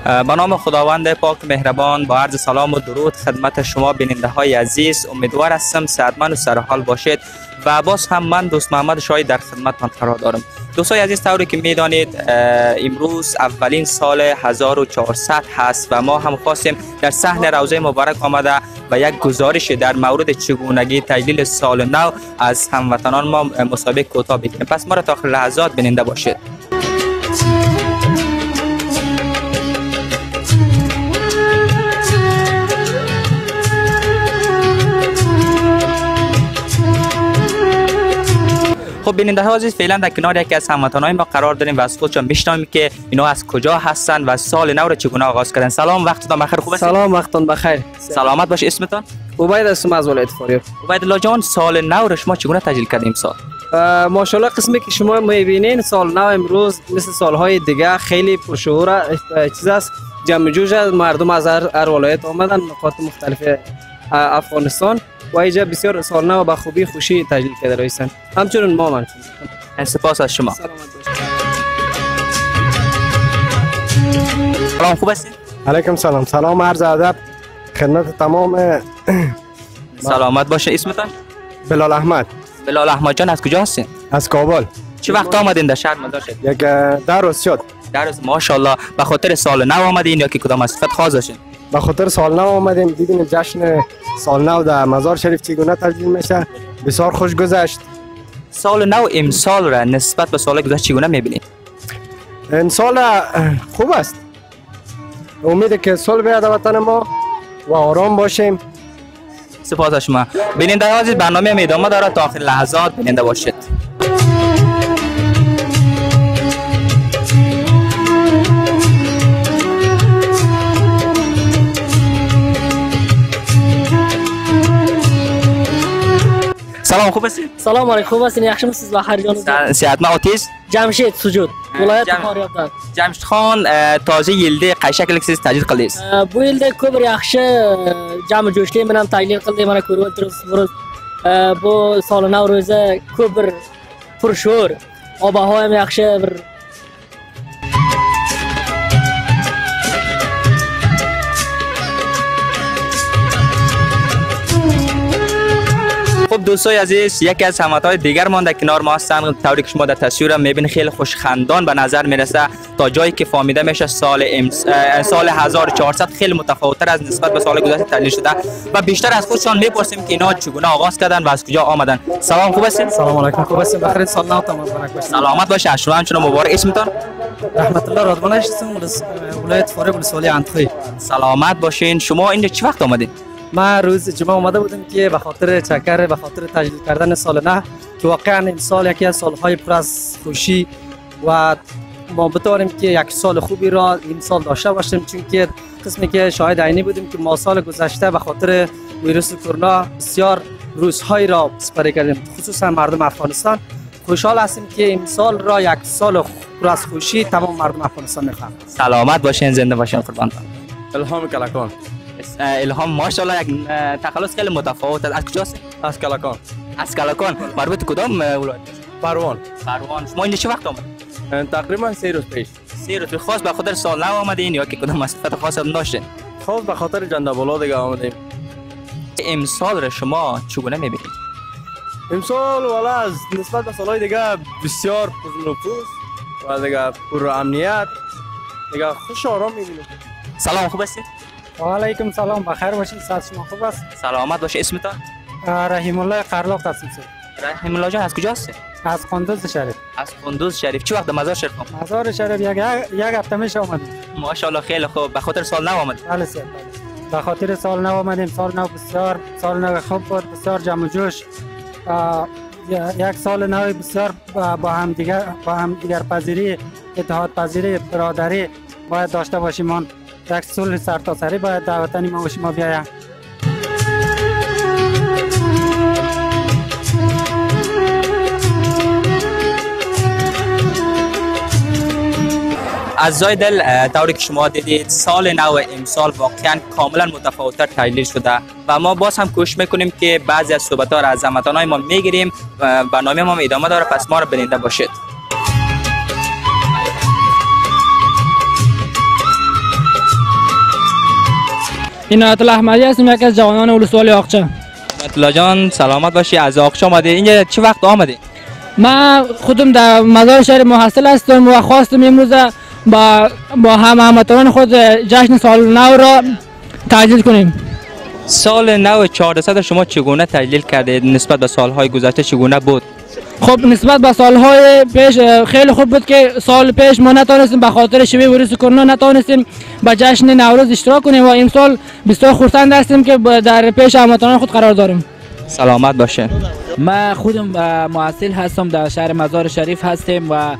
به نام خداوند پاک مهربان با عرض سلام و درود خدمت شما بیننده های عزیز امیدوار هستم صحتمند و سرحال باشید و باز هم من دوست محمد شاهی در خدمتتان قرار دارم دوستای عزیز طوری که میدانید امروز اولین سال 1400 هست و ما هم خواستیم در صحن روضه مبارک آمده و یک گزارش در مورد چگونگی تجلیل سال نو از هموطنان ما مصاحبه کوتاه بگیریم پس ما را تا آخر لحظات بیننده باشید خب بیننده های عزیز فعلا در کنار یکی از هموطنان ما قرار داریم و از خودشان میشنویم که اینا از کجا هستند و سال نو را چگونه آغاز کردن سلام وقتتان بخیر خوب هستید سلام وقتتان بخیر سلامت باش اسمتان عبید هستم از ولایت فاریاب عبیدالله جان سال نو را شما چگونه تجلیل کردیم سال ماشاءالله قسمی که شما میبینین سال نو امروز مثل سالهای دیگه خیلی پرشور چیز است جمع جوش است مردم از هر, هر ولایت آمدن نقاط مختلف افغانستان و اینجا بسیار سال نو به خوبی خوشی تجلیل کرده رئیسن همچنین ما من سپاس از شما سلام خوب هستید علیکم سلام سلام عرض ادب خدمت تمام سلامت باشه اسمتان بلال احمد بلال احمد جان از کجا هستین از کابل چه وقت آمدین در شهر مزار شریف یک در روز شد در روز ماشاءالله به خاطر سال نو آمدین یا که کدام از صفت خاص داشتین به خاطر سال نو آمدیم دیدیم جشن سال نو در مزار شریف چگونه تجلیل میشه بسیار خوش گذشت سال نو امسال را نسبت به سال گذشته چگونه میبینید امسال خوب است امید که صلح بیاد وطن ما و آرام باشیم سپاس از شما بیننده عزیز برنامه هم ادامه داره تا آخر لحظات بیننده باشید سلام خوب هستید سلام علیکم خوب هستین yaxshimisiz Bahar jon صحتمند otiz Jamshid Sujud viloyat Faryobdan Jamshid xon toza yilda qaysi shaklda siz tajlil qildingiz bu yilda ko'p bir yaxshi jami jo'shlik bilan tajlil qildik mana ko'rib o'tiribsiz bu soli Navro'zi ko'p bir pursho'r ob havo ham yaxshi bir خب دوستای عزیز یکی از هموطن‌های دیگر ما در کنار ما هستن طوری که شما در تصویر هم میبینید خیلی خوشخندان به نظر میرسه تا جایی که فهمیده میشه سال امس... سال 1400 خیلی متفاوت‌تر از نسبت به سال گذشته تحلیل شده و بیشتر از خودشان میپرسیم که اینا چگونه آغاز کردن و از کجا آمدن سلام خوب هستین سلام علیکم خوب هستین بخیر سال نو مبارک باشه سلامت باشه شما همچنان مبارک اسمتان رحمت الله رادمانش هستم ولایت فاریاب ولسوالی اندخوی سلامت باشین شما اینجا چه وقت آمدین ما روز جمعه آمده بودم که به خاطر چکر به خاطر تجلیل کردن سال نه که واقعا امسال یکی از سالهای پر از خوشی و ما بتوانیم که یک سال خوبی را این سال داشته باشیم چون که قسمی که شاهد عینی بودیم که ما سال گذشته به خاطر ویروس کرونا بسیار روزهایی را سپری کردیم خصوصا مردم افغانستان خوشحال هستیم که امسال را یک سال پر از خوشی تمام مردم افغانستان میخوام سلامت باشین زنده باشین قربان الهام کلکان الهام ماشاءالله یک تخلص خیلی متفاوت است از کجاست از کلکان از کلکان مربوط کدام ولایت پروان پروان شما اینجا چه وقت آمد تقریبا سه روز پیش سه روز پیش خاص به خاطر سال نو آمدین یا که کدام مصرف خاص هم داشتین خاص به خاطر جنده بالا دیگه آمدیم امسال را شما چگونه میبینید امسال والا از نسبت به سالهای دیگه بسیار پر نفوس و دیگه پر امنیت دیگه خوش آرام میبینیم سلام خوب هستید و علیکم سلام بخیر باشین صحت شما خوب است سلامت باشه اسمتان رحیم الله قرلاق هستم رحیم الله جان از کجا هستید از قندوز شریف از قندوز شریف چه وقت مزار شریف آمد مزار شریف یک یک هفته میشه آمدیم ماشاءالله خیلی خوب به خاطر سال نو آمدید بله سر به خاطر سال نو آمدیم سال نو بسیار سال نو خوب بود بسیار جمع و جوش یک سال نو بسیار با هم دیگر با هم دیگر پذیری اتحاد پذیری برادری باید داشته باشیم آن یک صلح سرتاسری باید در وطن ما و شما بیاید از دل طوری که شما دیدید سال نو امسال واقعا کاملا متفاوت‌تر تجلیل شده و ما باز هم کوشش میکنیم که بعضی از صحبت‌ها را از هموطنان ما میگیریم و برنامه ما ادامه داره پس ما را بیننده باشید عنایت الله احمدی هستم یکی از جوانان ولسوالی آقچه. عنایت جان سلامت باشی. از آقچه آمدی اینجا چه وقت آمدی؟ من خودم در مزار شهر محصل هستم و خواستم امروز با هم هموطنان خود جشن سال نو را تجلیل کنیم. سال نو 1400 شما چگونه تجلیل کردید؟ نسبت به سالهای گذشته چگونه بود؟ خب نسبت به سالهای پیش خیلی خوب بود که سال پیش ما نتونستیم به خاطر شیوع ویروس کرونا نتونستیم به جشن نوروز اشتراک کنیم و امسال بسیار خرسند هستیم که در پیش هموطنان خود قرار داریم. سلامت باشه. ما خودم محصل هستم، در شهر مزار شریف هستیم و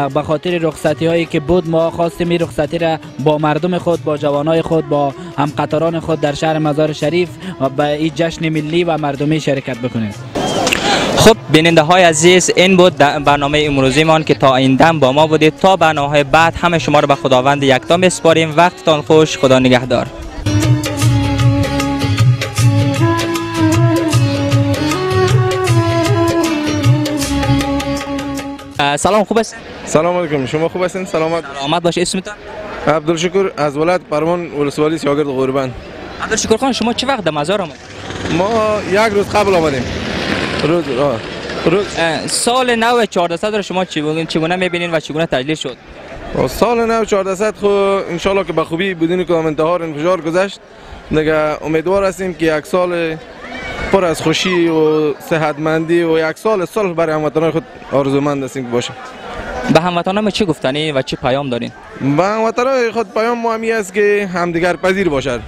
به خاطر رخصتی هایی که بود ما خواستیم این رخصتی را با مردم خود، با جوانای خود، با همقطاران خود در شهر مزار شریف و به این جشن ملی و مردمی شرکت بکنیم. خب بیننده های عزیز، این بود برنامه امروزی مان که تا این دم با ما بودید. تا برنامه های بعد همه شما رو به خداوند یکتا میسپاریم. وقتتان خوش، خدا نگهدار. سلام، خوب است؟ سلام علیکم، شما خوب هستین؟ سلامت. سلامت باشه. اسمتان؟ عبدالشکر از ولایت پروان، ولسوالی سیاگرد غوربند. عبدالشکر خان، شما چه وقت در مزار آمد؟ ما یک روز قبل آمدیم. روز آه. روز سال نو 1400 رو شما چگونه میبینین و چگونه تجلیل شد؟ سال نو 1400 خو انشالله که به خوبی بدون کدام انتحار انفجار گذشت. دیگه امیدوار هستیم که یک سال پر از خوشی و صحتمندی و یک سال صلح برای هموطنان خود آرزومند هستیم که باشه. به هموطنان چه گفتنی و چه پیام دارین؟ به هموطنان خود پیام ما همی است که همدیگر پذیر باشد.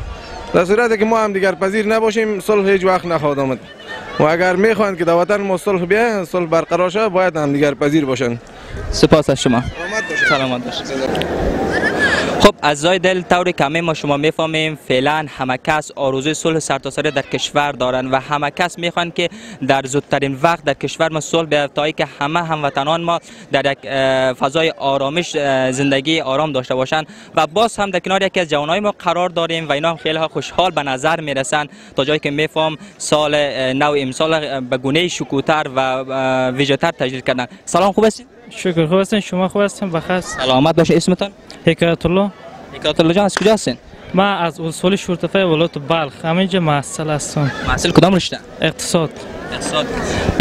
در صورتی که ما همدیگر پذیر نباشیم صلح هیچ وقت نخواهد آمد و اگر میخواهند که در وطن ما صلح بیاید، صلح برقرار شود، باید همدیگر پذیر باشند. سپاس از شما. سلامت باشید. سلامت باشید. خب عزیزای دل، طوری که همه ما شما میفهمیم فعلا همه کس آرزوی صلح سرتاسری در کشور دارن و همه کس میخوان که در زودترین وقت در کشور ما صلح بیاید تا که همه هموطنان ما در یک فضای آرامش زندگی آرام داشته باشند. و باز هم در کنار یکی از جوانای ما قرار داریم و اینا هم خیلی خوشحال به نظر میرسن تا جایی که میفهم سال نو امسال به گونه شکوه‌تر و ویژه‌تر تجلیل کردن. سلام، خوب هستید؟ شکر، خوب هستین؟ شما خوب هستین؟ بخیر. سلامت باشه. اسمتان؟ حکایت الله. حکایت الله جان، از کجا هستین؟ من از اصول شورتفه ولایت بلخ، همینجا محصل هستم. محصل کدام رشته؟ اقتصاد. اقتصاد.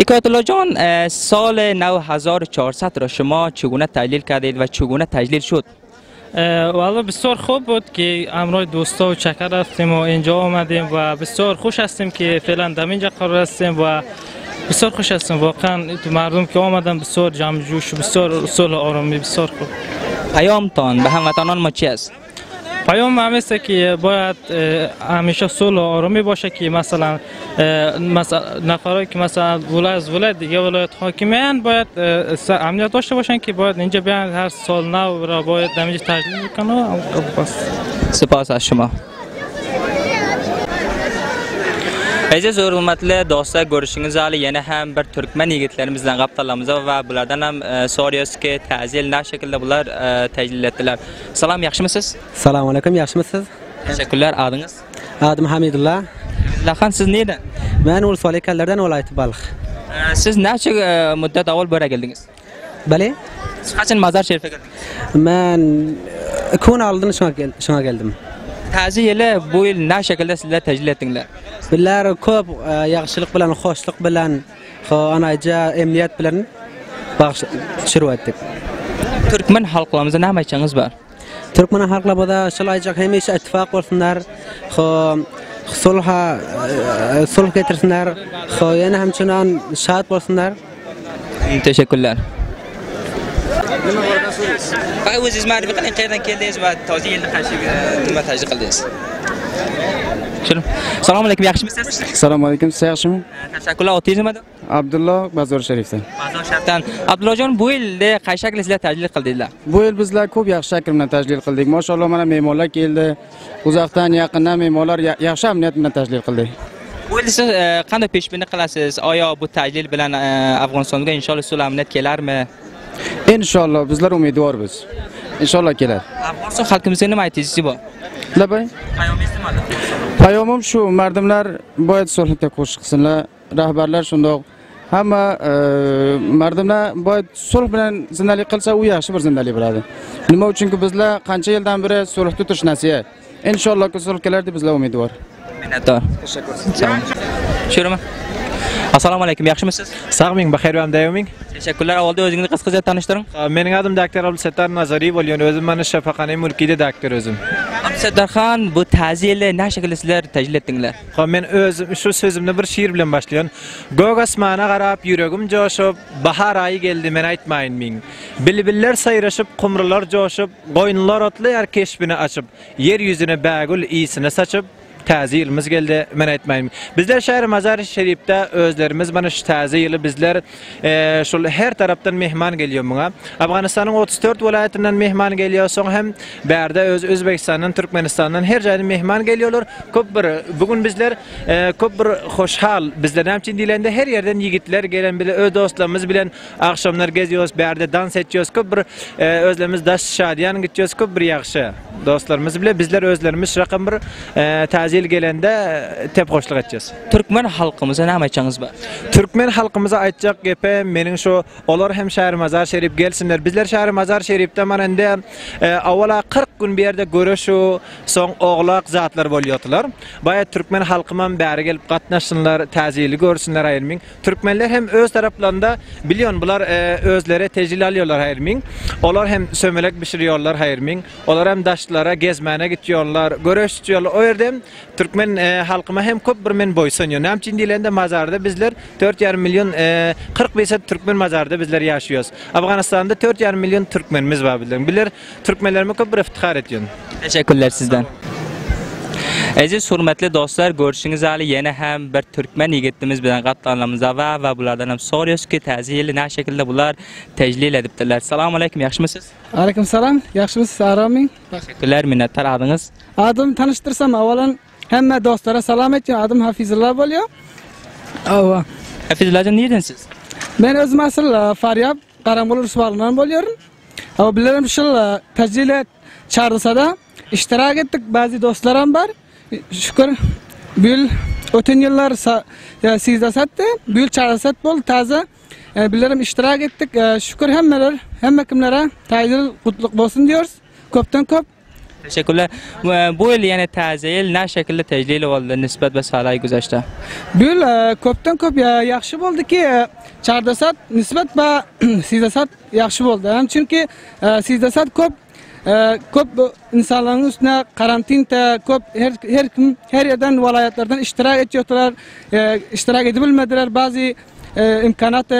حکایت الله جان، سال 9400 را شما چگونه تجلیل کردید و چگونه تجلیل شد؟ والا بسیار خوب بود که همراه دوستا و چکر رفتیم و اینجا آمدیم و بسیار خوش هستیم که فعلا در اینجا قرار هستیم و بسیار خوش هستم واقعا. تو مردم که آمدن بسیار جمع جوش و بسیار صلح آرامی، بسیار خوب. پیامتان به هموطنان ما چی است؟ پیام هم است که باید همیشه صلح و آرامی باشه که مثلا نفرایی که مثلا ولایت از ولایت دیگه ولایت حاکمیان باید امنیت داشته باشن که باید اینجا بیان هر سال نو را باید در اینجا تجلیل کنن. سپاس از شما. Aziz hurmatli do'stlar, ko'rishingiz hali yana ham bir turkman yigitlarimiz bilan gaptalamiz va bulardan ham so'raymiz ta'zil na shaklda bular tajlil etdilar. Salom, yaxshimisiz? Assalomu alaykum, yaxshimisiz? Teşekkürler, adınız? Adım Hamidullah. Laxan, siz nereden? Men Ulsoli Kallardan, viloyati Balx. Siz necha muddat avval bu yerga keldingiz? Bale? Siz qachon Mazar Sharifga keldingiz? Men kun oldin shunga keldim. Tazi yili bu yil na shaklda sizlar tajlil etdinglar? Bizlar ko'p yaxshilik bilan, xo'shlik bilan, anaja emniyat bilan tushirib o'tdik. Turkman xalqlarimizda nima aytsangiz bor? Turkman xalqlarida shulayjak hamisha ittifoq bo'lsinlar, sulh sulh getirsinlar, yana hamchinon shod bo'lsinlar. Teşekkürler. Faqat o'zingiz ma'rifa qiling, qayerdan keldingiz va toza yilni qaysi nima tajlil qildingiz? Assalomu alaykum, yaxshimisiz? Assalomu alaykum, siz yaxshimi? Tashakkurlar, otingiz nima? Abdullo, Bozor Sharifdan. Bozor Sharifdan. Abdullojon, bu yilda qaysi shakl sizlar tajlil qildinglar? Bu yil bizlar ko'p yaxshi shakl bilan tajlil qildik. Mashalloh, mana mehmonlar keldi. Uzoqdan, yaqindan mehmonlar yaxshi amniyat bilan tajlil qildik. Bu yil siz qanday peshbini qilasiz? Oyo bu tajlil bilan Afg'onistonga inshaalloh sulh amniyat kelarmi? Inshaalloh, bizlar umidvormiz. Inshaalloh kelar. Afg'oniston xalqimizga nima aytasiz bu? Labay. Payomingiz nima? Payomim shu, mardimlar boyad sulhga qo'shiq qilsinlar, rahbarlar shundoq Hamma mardimlar boýad sulh bilen zindalik kylsa u ýagşy bir zindalik bolady. Nima üçinki bizler kança ýyldan beri sulhda tuşnasiýa. Inşallah ki sulh keler diýip bizler umydy bar. Minnetdar. Teşekkür. Sag boluň. Şeýlemi? Assalamu aleýkum, ýagşymysyz? Sag myň, Bahir bam daýawmyň? Teşekkürler. Awalda özüňizi gysgaça tanyşdyryň. Meniň adym Daktar Abdulsettar Nazary bolýan. Özüm mana şypahana mülkide daktar özüm. Abdulsettar han, bu täze ýyly näşekilde sizler tejil etdiňler? Hop, men özüm şu sözümni bir şiir bilen başlaýan. Gök asmana garap ýüregim joşup, Bahar aýy geldi men aýtmaýyn min. Bilbiller saýraşyp, kumrular joşup, Goýunlar otlaýar keşbini açyp, Ýer ýüzüne bägül ysyny saçyp, Täze ýylymyz geldi, men aýtmaýyn. Bizler şäheri Mazar-y Şerifde özlerimiz mana şu täze ýyly bizler şul her tarapdan mehman gelýär muňa. Afganystanyň 34 welaýatyndan mehman gelýär, soň hem bärde öz Özbegistandan, Türkmenistandan her jaýdan mehman gelýärler. Köp bir bu gün bizler köp bir hoşhal. Bizler näme üçin diýlende her ýerden ýigitler gelen bile öz dostlarymyz bilen Agşamlar gezýos bärde dans etýos köp bir özlerimiz daş şadyýan gitýos köp bir ýagşy dostlarymyz bile bizler özlerimiz şrakam bir täze ýyl gelende tep hoşluk etýos. Türkmen halkymyza näme aýtjagyňyz bar? Türkmen halkymyza aýtjak gepem meniň şu olar hem şäheri Mazar Şerif gelsinler bizler şäheri Mazar Şerifde mana indi awala 40 gün bir ýerde göreşu soň oglak zatlar bolýotylar baýa türkmen halkymam bäri gelip gatnaşsynlar täze ýyly görsünler aýrymyň Türkmenler hem öz taraplarynda bilýon bular özleri tejil alýorlar haýyrmyň. Olar hem sömelek bişirýorlar haýyrmyň. Olar hem daşlara gezmäne gitýorlar, göreş tutýorlar. O ýerde hem türkmen halkyma hem köp bir men boýsanýan. Näme üçin diýlende mazarda bizler 4,5 million 40 fisat türkmen mazarda bizler ýaşaýos. Afganistanda 4,5 million türkmenimiz bar bizleriň. Bizler türkmenlerime köp bir iftihar etýän. Teşekkürler sizden. Eziz hurmetli dostlar görşüňiz ýaly ýene hem bir türkmen ýigitimiz bilen gatlanamyzda bar we bulardan hem soraýas ki täze ýyly nä şekilde bular tejlil edipdirler. Salam aleýkum ýagşymysyz? Aleýkum salam ýagşymysyz aramyň? Teşekkürler minnetdar adyňyz? Adymy tanyşdyrsam awalan hemme dostlara salam aýtýan adym Hafizulla bolýar. Hawa. Hafizullajan nirden siz? Men özüm asyl Farýab Garamgul Ursbalyndan bolýaryn. Hawa bizlerem şul tejrile çardysada iştirak etdik. Bazi dostlaram bar. Şükür bu ýyl öten ýyllar sizdasatdy. Bu ýyl çardysat boldy taze. Bizlerem iştirak etdik. Şükür hemmeler, hemme kimlere täze ýyl gutlyk bolsun diýorys. Köpden köp. Teşekkürler. Bu ýyl ýene täze ýyl nä şekilde tejlil boldy nisbet be salaý güzeşte? Bu ýyl köpden köp ýagşy boldy ki çardasat nisbet be sizdasat ýagşy boldy. Hem çünki sizdasat köp köp insanlaryň üstüne karantin te köp her her kim her ýerden welaýatlardan iştirak etýärdiler. Iştirak edibilmediler. Bazi imkanat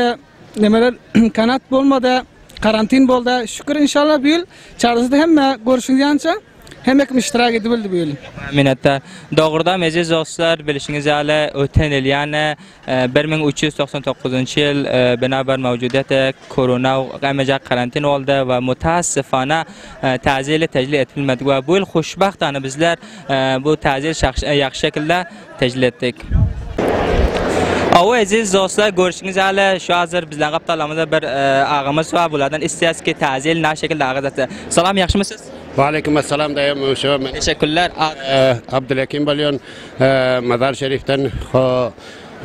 nemeler imkanat bolmady. Karantin boldy. Şükür inşallah bu ýyl çaryzda hemme görüşüňiz ýança hemme kim iştirak edibildi bu ýyl. Minnetdar. Dogrudanam eziz dostlar bilişiňiz ýaly öten ýyl ýane 1399-njy ýyl bina bir mewjudiyete korona hemmeje karantin boldy we mutassifana täze ýyly tejlil edip bilmedik we bu ýyl hoşbagtana bizler bu täze ýyl ýagşy şekilde Tejril etdik. Awa eziz dostlar görşüňiz ýaly şu hazir bizleň gapdalymyzda bir agamyz bar bulardan isleýäs ki täze ýyl näşekilde agyz atsa. Salam ýagşymysyz? Waleýkim essalam daýym şu men Teşekkürler. Abdulhekim bolýan Mazar Şerifden ho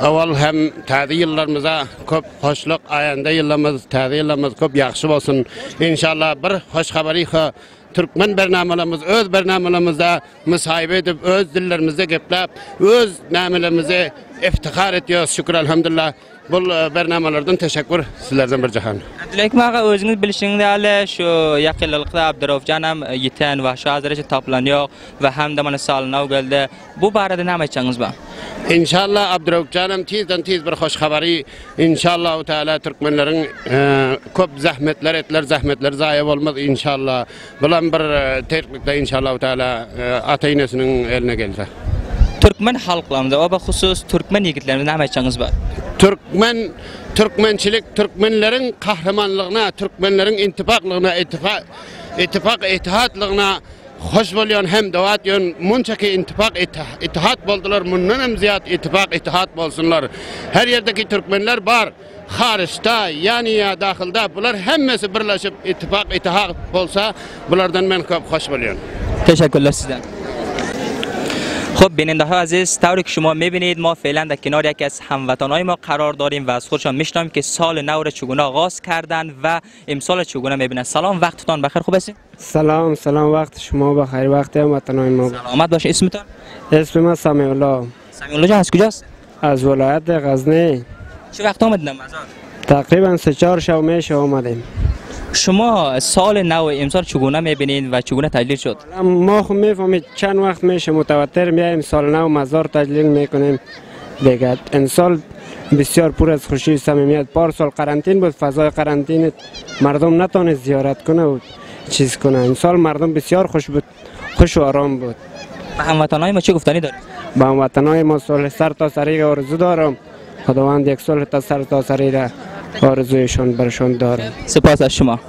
owal hem täze ýyllarymyza köp hoşluk aýanda ýyllarymyz täze ýyllarymyz köp ýagşy bolsun inşallah bir hoş habary ho Türkmen bernamalarymyz öz bernamalarymyzda musaýyba edip öz dillerimizde gepläp öz nämelerimizi iftihar etýäs şükür elhamdullah bul bernamalardan teşekkür sizlerden bir jahan. Abdulhekim aga özüňiz bilşiňiz ýaly şu ýakynlykda Abduraufjanam ýiten we şu hazirçe tapylan ýok we hemde mana Salynow geldi. Bu barada näme aýtjagyňyz bar? Inşallah Abduraufjanam tizden tiz bir hoş habary İnşallahu Teala türkmenleriň köp zähmetler etler zähmetleri zaýa bolmaz inşallah. Bulam bir terklikde inşallahu Teala ata enesiniň eline gelse. Türkmen halklarymyza we husus türkmen ýigitlerimize näme aýtjagyňyz bar? Türkmen türkmençilik türkmenleriň kahramanlygyna türkmenleriň intipaklygyna ittifak ittihatlygyna Hoş bolýan hem dowat ýön munçaki intipak ittihat boldular mundan hem zyýat ittipak ittihat bolsunlar. Her ýerdeki türkmenler bar haryçda ýani ýa dahylda bular hemmesi birleşip ittipak ittihat bolsa bulardan men köp hoş bolýan. Teşekkürler sizden. خب بیننده های عزیز، طوری که شما میبینید ما فعلا در کنار یکی از هموطنهای ما قرار داریم و از خودشان میشنویم که سال نو را چگونه آغاز کردن و امسال چگونه میبینن. سلام، وقتتان بخیر، خوب هستید؟ سلام سلام، وقت شما بخیر، وقت هموطنهای ما. سلامت باشه. اسمتان؟ اسم من سمیع الله. سمیع الله جان، از کجاست؟ از ولایت غزنی. چه وقت آمدید مزار؟ تقریبا 3-4 شب میشه آمدیم. شما سال نو امسال چگونه میبینید و چگونه تجلیل شد؟ ما خو میفهمید چند وقت میشه متواتر میایم سال نو مزار تجلیل میکنیم دیگه. امسال بسیار پر از خوشی و صمیمیت. پارسال قرنطین بود، فضای قرنطین مردم نتونست زیارت کنه و چیز کنه. امسال مردم بسیار خوش بود، خوش و آرام بود. به هموطنهای ما چه گفتنی دارید؟ به هموطنهای ما صلح سر تا سری آرزو دارم. خداوند یک صلح تا سر تا سری را آرزویشان برشان دارم. سپاس از شما.